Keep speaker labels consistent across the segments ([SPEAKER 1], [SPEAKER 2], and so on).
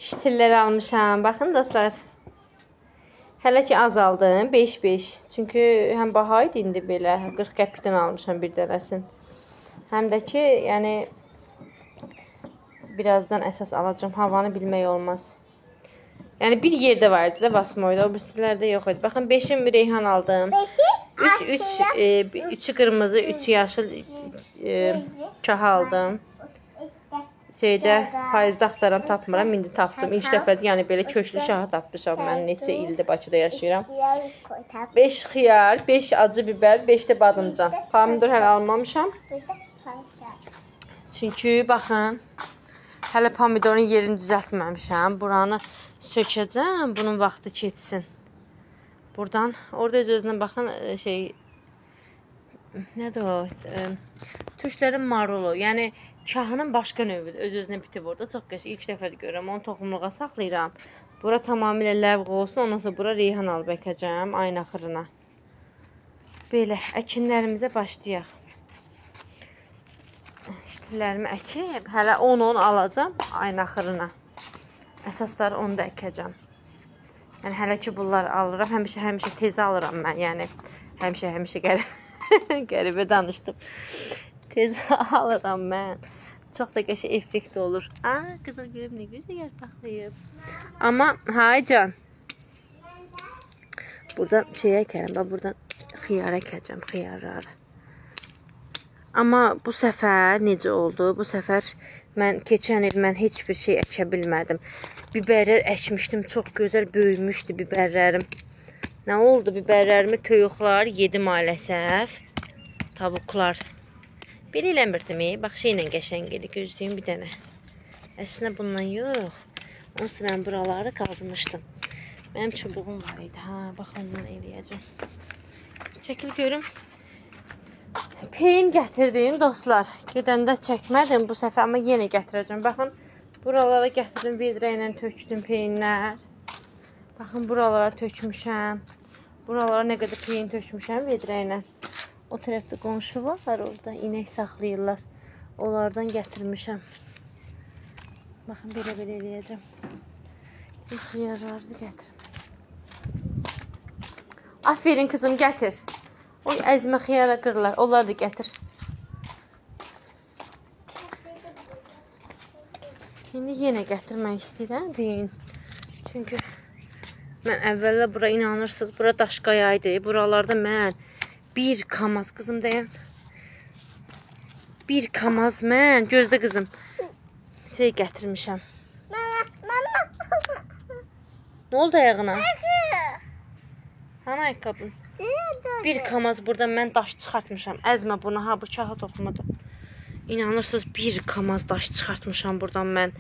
[SPEAKER 1] Şitillər almışam. Baxın dostlar. Hələ ki az aldım. 5-5. Çünki həm baha idi indi belə. 40 qəpikdən almışam bir dənəsini. Həm də ki, yəni birazdan əsas alacağım. Havanı bilmək olmaz. Yəni bir yerdə var idi də Vasmoyda, o birisilərdə yox idi. Baxın 5-in bir reyhan aldım. 3 3 qırmızı, 3 yaşıl kaha aldım. Şeydə payızda axtaram, tapmıram. İndi tapdım. İlk dəfədir, yəni belə köklü şaha tapmışam mən. Neçə ildir Bakıda yaşayıram. 5 xiyar, 5 acı biber, 5 də badımcan. Pomidor hələ almamışam. Çünki baxın, hələ pomidorun yerini düzəltməmişəm. Buranı sökəcəm, bunun vaxtı keçsin. Buradan, orada öz-özünə baxın, şey, nədir o? Türklərin marulu, yəni kahının başqa növüdür. Öz-özünə bitib orada. Çox qəşəng. İlk dəfədir görürəm. Onu toxumluğa saxlayıram. Bura tamamilə ləvğ olsun. Ondan sonra bura reyhan alıb əkəcəm ayın axırına. Belə əkinlərimizə başlayaq. Şitillərimi əkib, hələ 10-10 alacağam ayın axırına. Əsasları onu da əkəcəm. Yəni hələ ki bunları alıram. Həmişə tez alıram mən. Yəni həmişə qəribə danışdım. Tez alıram mən. Çox da qəşəng effekt olur. Aa, qızıl gülüm nə gözəl yarpaqlayıb. Amma hay can. Buradan şey əkərəm. Bax buradan xiyar əkəcəm, xiyarları. Amma bu səfər necə oldu? Bu səfər mən keçən il mən heç bir şey əkə bilmədim. Biberlər əkmişdim, çox gözəl böyümüşdü biberlərim. Nə oldu? Biberlərimi toyuqlar yedi maalesef. Tavuqlar. Belə eləmirdim, bax şeylə qəşəng idi, gözlüyüm bir dənə. Əslində bundan yox. Onsuz mən buraları qazmışdım. Mənim çubuğum var idi. Ha, bax ondan eləyəcəm. Çəkil görüm. Peyin gətirdim dostlar. Gedəndə çəkmədim bu səfər, amma yenə gətirəcəm. Baxın, buralara gətirdim, vedrə ilə tökdüm peyinlər. Baxın, buralara tökmüşəm. Buralara nə qədər peyin tökmüşəm vedrə ilə. O tərəfdə qonşu var, orada inək saxlayırlar. Onlardan gətirmişəm. Baxın, belə-belə eləyəcəm. Xiyarları da gətirim. Aferin kızım, gətir. O əzmə xiyara qırırlar, onları da gətir. İndi yenə gətirmək istəyirəm peyin. Çünki mən əvvəllə bura inanırsınız, bura daşqaya idi. Buralarda mən bir kamaz qızım dayan. Bir kamaz mən gözlə qızım şey gətirmişəm.
[SPEAKER 2] Mama.
[SPEAKER 1] Nə oldu ayağına? Hanı ayaqqabın? Bir kamaz buradan mən daş çıxartmışam. Əzmə bunu, ha bu kaha toxumudur. İnanırsınız bir kamaz daş çıxartmışam buradan mən.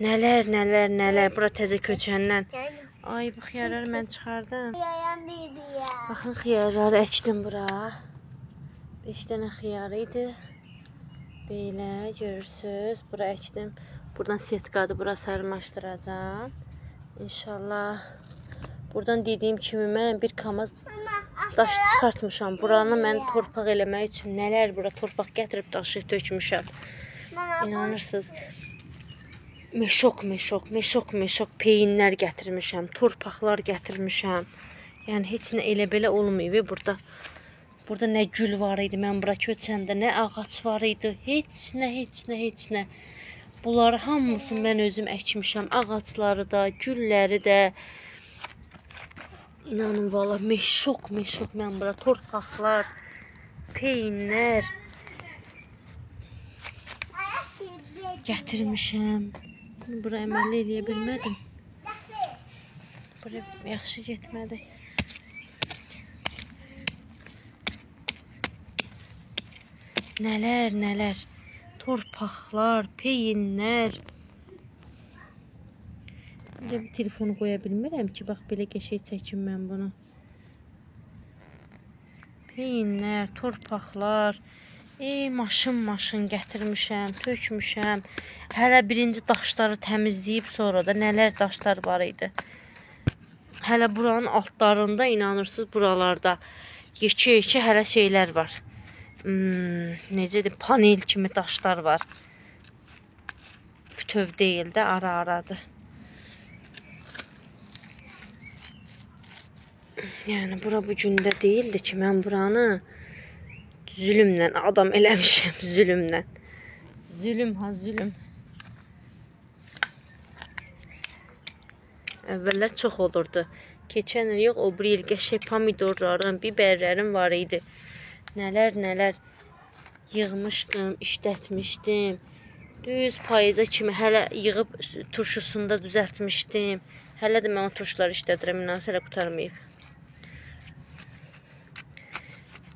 [SPEAKER 1] Nələr, nələr, nələr. Bura təzə köçəndən. Ay bu xiyarları mən çıxardım. Baxın xiyarları əkdim bura. 5 dənə xiyarı idi. Belə görürsüz. Bura əkdim. Buradan setkadır, bura sarmaşdıracağam. İnşallah. Buradan dediyim kimi mən bir kamaz daş çıxartmışam. Buranı mən torpaq eləmək üçün nələr bura torpaq gətirib daşı tökmüşəm. İnanırsınız. Meşok peyinlər gətirmişəm, torpaqlar gətirmişəm. Yəni heç nə elə belə olmayıb burada. Burada nə gül var idi mən bura köçəndə, nə ağac var idi, heç nə, heç nə, heç nə. Bunları hamısını mən özüm əkmişəm, ağacları da, gülləri də. İnanın valla meşok mən bura torpaqlar, peyinlər gətirmişəm. Bunu bura əməlli eləyə bilmədim. Bura yaxşı getmədi. Nələr, nələr. Torpaqlar, peyinlər. Bir də bir telefonu qoya bilmirəm ki, bax belə qəşəng çəkim mən bunu. Peyinlər, torpaqlar. Maşın gətirmişəm, tökmüşəm. Hələ birinci daşları təmizləyib sonra da nələr daşlar var idi. Hələ buranın altlarında inanırsınız buralarda yekə-yekə hələ şeylər var. Necə deyim, panel kimi daşlar var. Bütöv deyil də, ara-aradır. Yəni, bura bu gündə deyildi ki, mən buranı zülümlə adam eləmişəm, zülümlə. Zülüm ha, zülüm. Əvvəllər çox olurdu. Keçən il yox, o bir il qəşəng pomidorlarım, biberlərim var idi. Nələr, nələr yığmışdım, işlətmişdim. Düz payıza kimi hələ yığıb turşusunu da düzəltmişdim. Hələ də mən o turşuları işlədirəm, inansa hələ qurtarmayıb.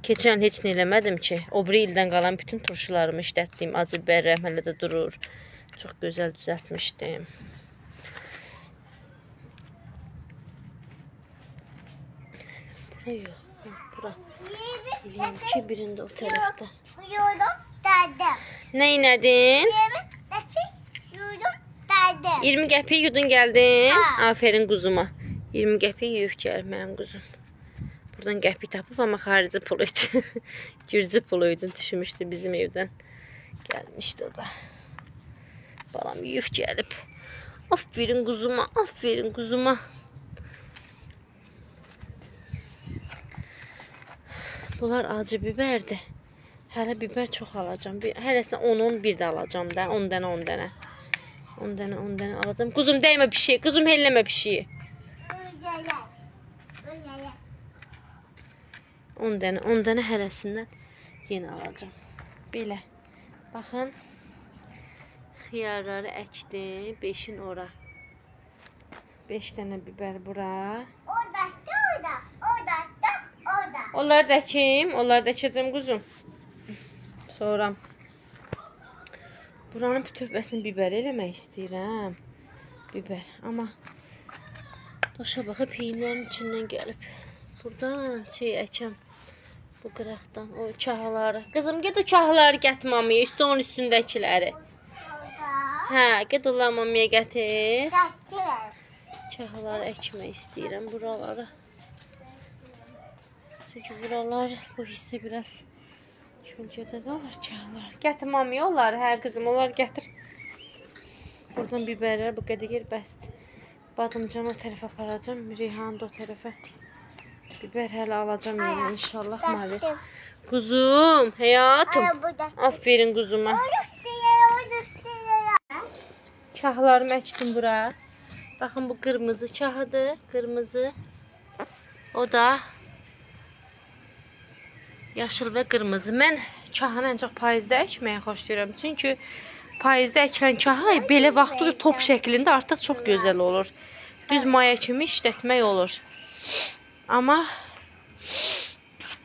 [SPEAKER 1] Keçən heç nə eləmədim ki, o biri ildən qalan bütün turşularımı işlətdiyim acı biberlərim hələ də durur. Çox gözəl düzəltmişdim. Bura yox, bura. Eləyim ki, birində o tərəfdə. Nə inədin? 20 qəpik yudun gəldin. Aferin quzuma. 20 qəpik yuyub gəlib mənim quzum. Buradan qəpik tapıb, amma xarici pulu idi. Gürcü pulu idi, düşmüşdü bizim evdən. Gəlmişdi o da. Balam yuyub gəlib. Aferin quzuma, aferin quzuma. Bunlar acı biberdir. Hələ biber çox alacağım. Hələsinə 10-10 bir də alacağım da. 10 dənə, 10 dənə. 10 dənə, 10 dənə alacağım. Quzum dəymə pişiyi, quzum helləmə pişiyi. 10 dənə, 10 dənə hərəsindən yenə alacağım. Belə. Baxın. Xiyarları əkdim. 5-in ora. 5 dənə biber bura.
[SPEAKER 2] Orada, orada, orada, orada.
[SPEAKER 1] Onları da əkeyim. Onları da əkəcəm quzum. Sonra buranın bütövbəsini biber eləmək istəyirəm. Biber. Amma doşa baxı peyinlərin içindən gəlib. Buradan şey əkəm. Bu qıraqdan, o kahları. Qızım, get o kahları gətir mamaya, üstü onun üstündəkiləri. Hə, get onları mamaya gətir. Kahları əkmək istəyirəm buraları. Çünki buralar, bu hissə biraz kölgədə qalır kahlar. Gətir mamaya onları, hə qızım, onları gətir. Buradan biberlər bu qədər yer bəsdir. Badımcanı o tərəfə aparacağım, Reyhanı da o tərəfə. Biber hələ alacağım yenə inşallah mavi. Quzum, həyatım. Aferin quzuma. Kahlarımı əkdim bura. Baxın bu qırmızı kahıdır, qırmızı. O da yaşıl və qırmızı. Mən kahını ən çox payızda əkməyi xoşlayıram. Çünki payızda əkilən kahı belə vaxtı top şəklində artıq çox gözəl olur. Düz maya kimi işlətmək olur. Amma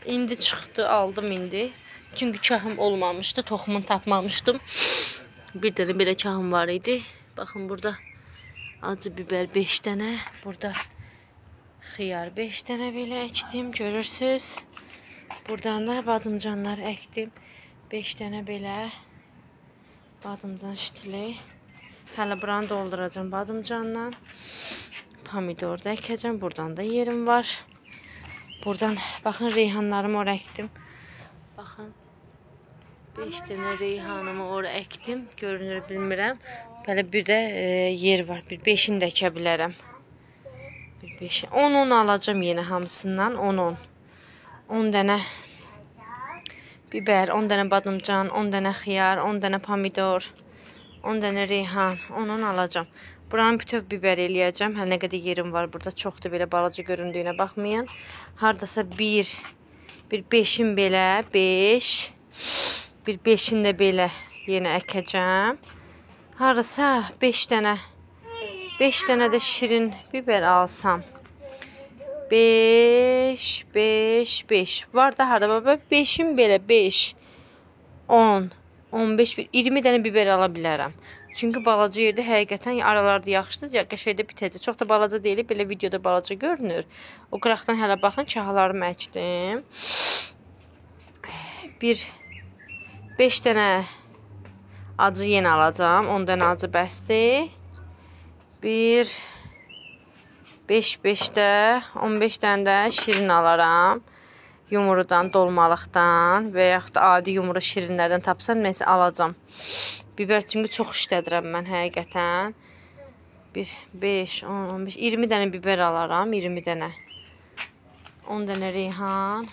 [SPEAKER 1] indi çıxdı, aldım indi. Çünki kahım olmamışdı, toxumunu tapmamışdım. Bir dənə belə kahım var idi. Baxın burada acı biber 5 dənə, burada xiyar 5 dənə belə əkdim, görürsünüz. Buradan da badımcanları əkdim. 5 dənə belə badımcan şitili. Hələ buranı dolduracağım badımcanla. Pomidor da əkəcəm. Buradan da yerim var. Buradan baxın reyhanlarımı ora əkdim. Baxın 5 dənə reyhanımı ora əkdim. Görünür bilmirəm. Belə bir də yer var. Bir 5-ini də əkə bilərəm. Bir 5-i. 10-10 alacağım yenə hamısından. 10-10. 10 dənə biber, 10 dənə badımcan, 10 dənə xiyar, 10 dənə pomidor, 10 dənə reyhan. 10-10 alacağım. Buranı bütöv biber eləyəcəm. Hələ nə qədər yerim var burada. Çoxdur belə balaca göründüyünə baxmayın. Hardasa bir 5-in belə, 5, bir 5-in də belə yenə əkəcəm. Hardasa 5 dənə, 5 dənə də şirin biber alsam. 5, 5, 5. Var da harada baba? 5-in belə 5, 10, 15, 20 dənə biber ala bilərəm. Çünki balaca yerdə həqiqətən aralarda yaxşıdır, qəşəng də bitəcək. Çox da balaca deyil, belə videoda balaca görünür. O qıraqdan hələ baxın, kahlarımı əkdim. Bir 5 dənə acı yenə alacağam. 10 dənə acı bəsdir. 1 5 5 də 15 dənə də şirin alaram. Yumrudan, dolmalıqdan və yaxud da adi yumru şirinlərdən tapsam, nəsə alacağam. Biber çünki çox işlədirəm mən həqiqətən. 1, 5, 10, 15, 20 dənə biber alaram, 20 dənə. 10 dənə reyhan.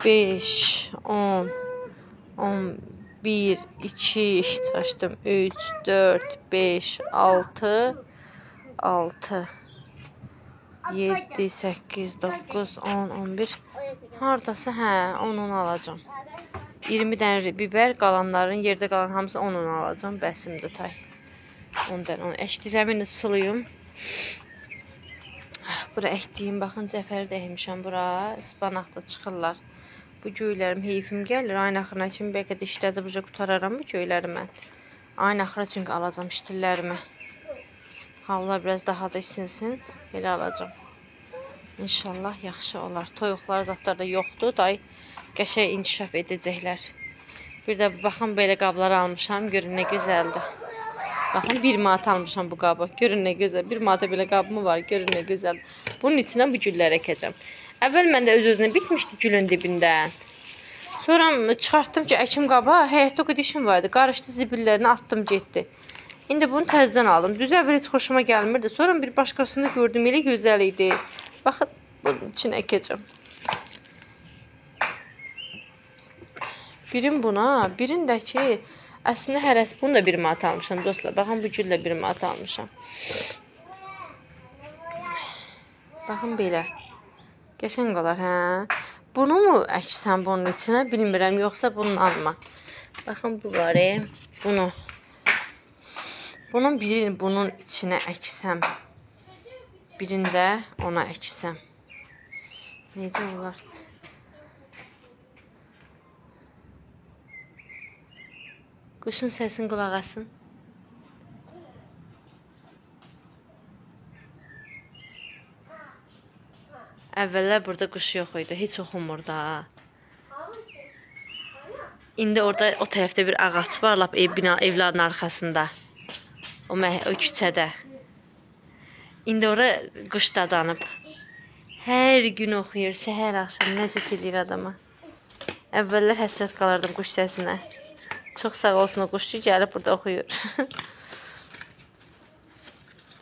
[SPEAKER 1] 5, 10, 11, 2, çaşdım, 3, 4, 5, 6, 6, 7, 8, 9, 10, 11. Hardasa, hə, 10 alacağam. 20 dənə biber, qalanların, yerdə qalan hamısı 10 alacağam. Bəsimdir tay. 10 dənə, 10. Əkdiklərimi indi suluyum. Bura əkdiyim, baxın, cəfəri də əkmişəm bura. Ispanaq da çıxırlar. Bu göylərim heyfim gəlir. Ayın axırına kimi bəlkə də işlədib uca qutararam bu göyləri mən. Ayın axıra çünki alacağam iştillərimi. Havalar biraz daha da isinsin. Elə alacağam. İnşallah yaxşı olar. Toyuqlar, zətlər də yoxdur. Day qəşəng inkişaf edəcəklər. Bir də baxın, belə qablar almışam. Görün nə gözəldir. Baxın, 1 manat almışam bu qabı. Görün nə gözəl. 1 manata belə qabımı var. Görün nə gözəldir. Bunun içinə bu gülləri əkəcəm. Əvvəl məndə öz-özünə bitmişdi gülün dibindən. Sonra çıxartdım ki, əkim qaba. Həyətdə o qədər işim var idi. Qarışdı zibillərini atdım, getdi. İndi bunu təzədən aldım. Düz əvvəl heç xoşuma gəlmirdi. Sonra bir başqasını gördüm. Elə gözəl idi. Baxın, bunun içinə əkəcəm. Birin buna, birin də ki, əslində hərəsi bunu da 1 manat almışam dostlar. Baxın, bu gül də 1 manat almışam. Baxın, belə. Qəşəng olar, hə? Bunu mu əksəm bunun içinə bilmirəm, yoxsa bunun alma. Baxın, bu var, bunu. Bunun birini bunun içinə əksəm. Birini də ona əksəm. Necə olar? Quşun səsini qulaq asın. Əvvəllər burada quş yox idi. Heç oxumurdu ha. İndi orada o tərəfdə bir ağac var, lap bina evlərin arxasında. O küçədə. İndi ora quş dadanıb. Hər gün oxuyur, səhər axşam nəzət eləyir adama. Əvvəllər həsrət qalırdım quş səsinə. Çox sağ olsun o quş ki, gəlib burada oxuyur.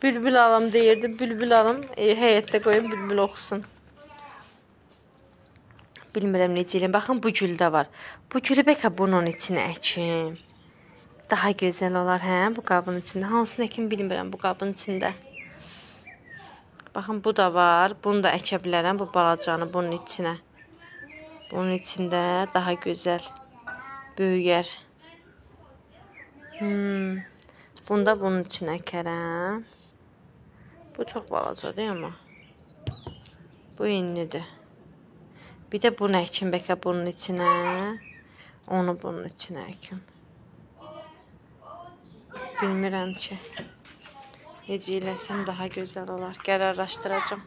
[SPEAKER 1] Bülbül alım deyirdi, bülbül alım. Həyətdə qoyun, bülbül oxusun. Bilmirəm necə eləyim. Baxın, bu gül də var. Bu gülü bəlkə bunun içinə əkim. Daha gözəl olar, hə, bu qabın içində. Hansını əkim bilmirəm bu qabın içində. Baxın, bu da var. Bunu da əkə bilərəm, bu balacanı bunun içinə. Bunun içində daha gözəl böyüyər. Bunu da bunun içinə əkərəm. Bu çox balacadır amma. Bu enlidir. Bir də bunu əkim bəlkə bunun içinə. Onu bunun içinə əkim. Bilmirəm ki, necə eləsəm daha gözəl olar. Qərarlaşdıracağam.